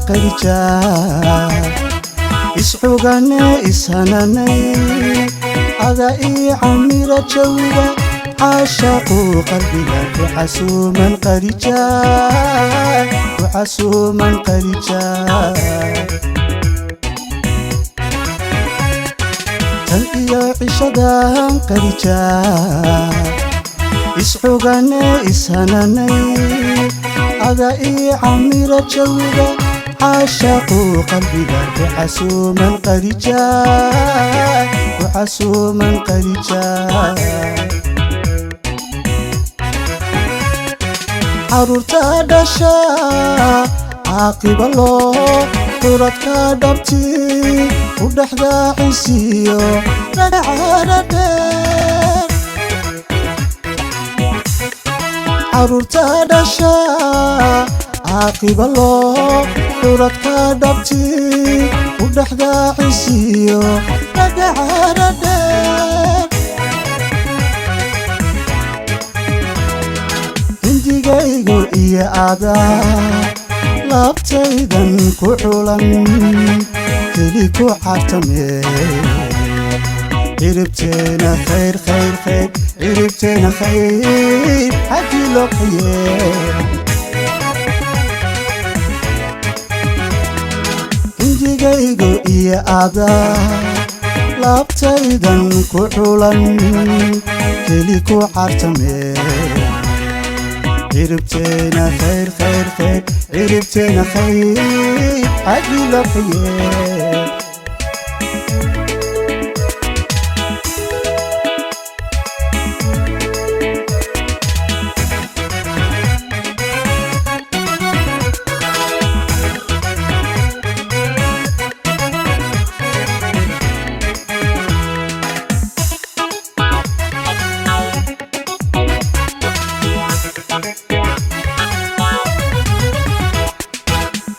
Qadija, iscugane, ishananay, ada ii camira jawiga caashaqu qalbiga ku casuuman, Qadija, ku casuuman, Qadija. Tan iyo cishadan, Qadija, iscugane, ishananay, ada ii camira jawiga caashaqu qalbiga ku casuuman, Qadija, ku casuuman, Qadija. Caruurta dhasha caaqiba loo curadka dhabti u dhexda cisiyo dhadhacaradheer. Caruurta dhasha caaqiba loo curadka dhabti u dhexda cisiyo dhadhacaradheer. Hindigaygu iyo adaa laabtaydan ku culan, keli ku cartamee, ciribteena khayr, khayr, khayr, ciribteena khayr xaggii loo kaye. Hindigaygu iyo adaa laabtaydan ku culan, keli ku cartamee, ciribteena khayr, khayr, khayr, ciribteena khayr xaggii loo kaye.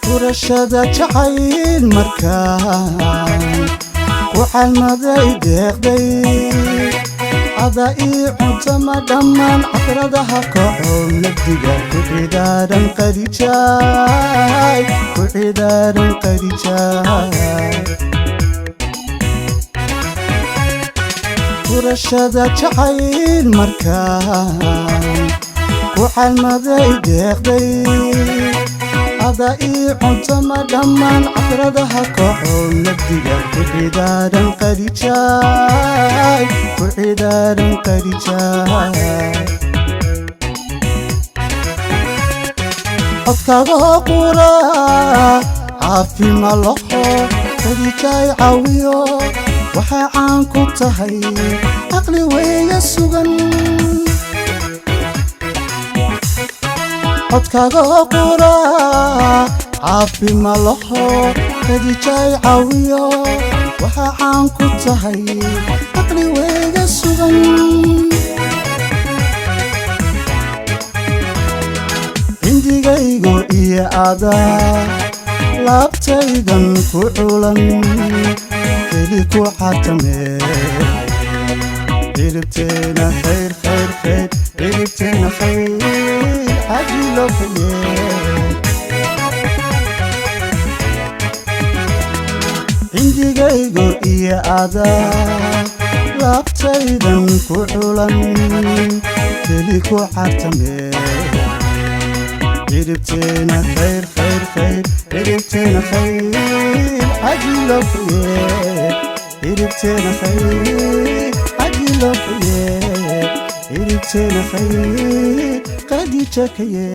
Furashada jacayl markaan ku calmaday deeqday, ada ii cuntama dhammaan cadradaha kaco nabdiga ku cidaaran, Qadijaay, ku cidaaran, Qadijaay. Furashada jacayl markaan ku calmaday deeqday, ada ii cuntama dhammaan cadradaha kaco nabdiga ku cidaaran, Qadijaay, ku cidaaran, Qadijaay. Codkaagoo qura caafima laho, Qadijaay, caawiyo waxay caan ku tahay caqli weeye sugan. Codkaagoo qura caafima laho, Qadijaay, caawiyo waxaa caan ku tahay caqli weega sugan. Cindigaygu iyo adaa laabtaydan ku culan, keli ku xatamee, ciribteena khayr, khayr, khayr, ciribteena khayr xaggii loo kaye. Cindigaygu iyo adaa laabtaydan ku culan, keli ku cartamee, ciribteena khayr, khayr, khayr, ciribteena khayr xaggii loo kaye, ciribteena khayr xaggii loo kaye, ciribteena khayr, Qadija kaye.